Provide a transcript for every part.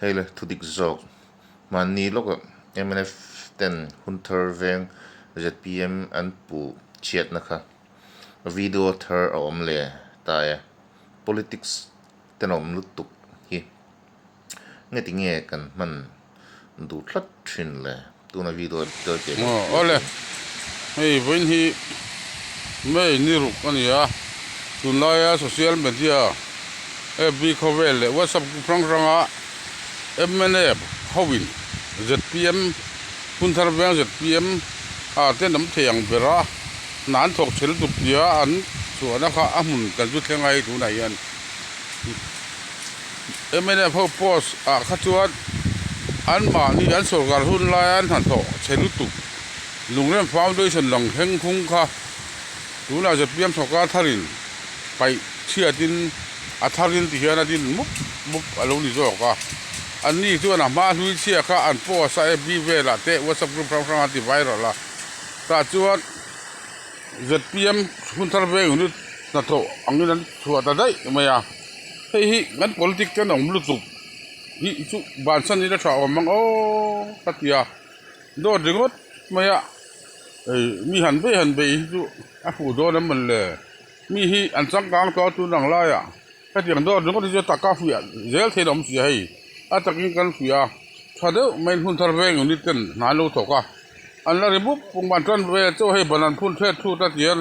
Hei le thudik zawk mahni lawkah mnf ten Hunthar veng zpm an puh chhiatna kha video thar a awm leh ta e. Politics tenawm lutuk hi nge ti nge kan hman duh tlat thin le tuna video tel teh lo Aw awle hei vawiin hi May ni ruk a ni a tunlaia social media FB khawvel leh WhatsApp group hrang hranga mnf hoin zpm Hunthar veng zpm ah te an awm thei ang ber a hna an thawk chhe lutuk tia an chhuahna kha a hmun kan chu thleng a hei tunah hian. Mnf ho post ah kha chuan anmahni an sawrkar hun laia an hnathawh chhe lutuk Lungrem Foundation lang thleng khung kha tunah zpm sawrkar tharin paih chhiatin a tharin ti hian a din mup mup a lo ni zawk a, anni chuan a hma hlui chhia kha an post a fb velah te WhatsApp group hrang hrang an ti viral a tah chuan zpm hun thar veng unit hnathawh angin an chhuah ta daih mai a. Hei hi kan politic te an awm lutuk hi chu bansan ila tha awm ang aw ka ti a dawt ringawt mai a ei mi han bei han bei hi chu a fuh dawn em mawn le mi hi an changkang tawh a tun ang laiah hetiang dawt ringawt hi chu taka fiah zel theih a awm si a hei a takin kan fiah a tha deuh mai in hun thar veng unit ten hna an lo thawk a an la ri mup mup an tan vel chauh hei ban an phun thet thut a ti hian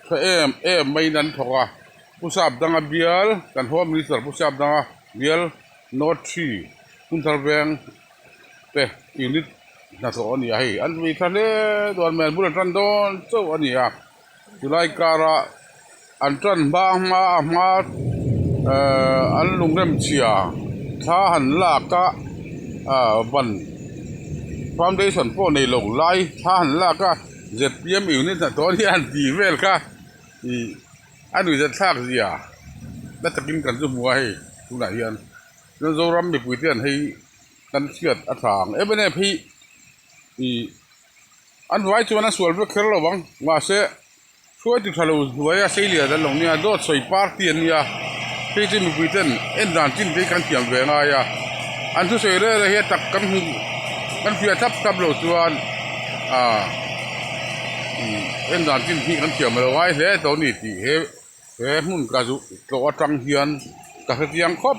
tha em em maiin an thawk a. Pu Sapdanga bial kan Home Minister Pu Sapdanga bial North Three Hunthar veng te unit hnathawh a ni a hei an vei tha hle dawn mai an bul an tan dawn chauh a ni a chulai kara an tan hma hma a hma ehh an lungrem chhia thla han lak a ah ban foundation pawh nei lo lai thla han lak a zpm unit hnathawh a ni a han tih vel kha ih. A nuihzat thlak zia na takin kan chu hmu a hei tunah hian Mizoram mipui te an hei kan hriat a tha ang em em hi ih an vai chuan a sual vek kher lo ang mahse hruai ti tha lo hnuai a sei lian an lo nia dawt sawi party an nia hei chu mipui ten en dan chin te hi kan thiam ve ngai a an thusawi reng reng hi a tak kan hmu kan hria thlap thlap lo chuan ah. En dan chin hi kan thiam lo ngai hle tawh a ni tih he he hmun ka zu tlawh atang hian ka hre chiang khawp.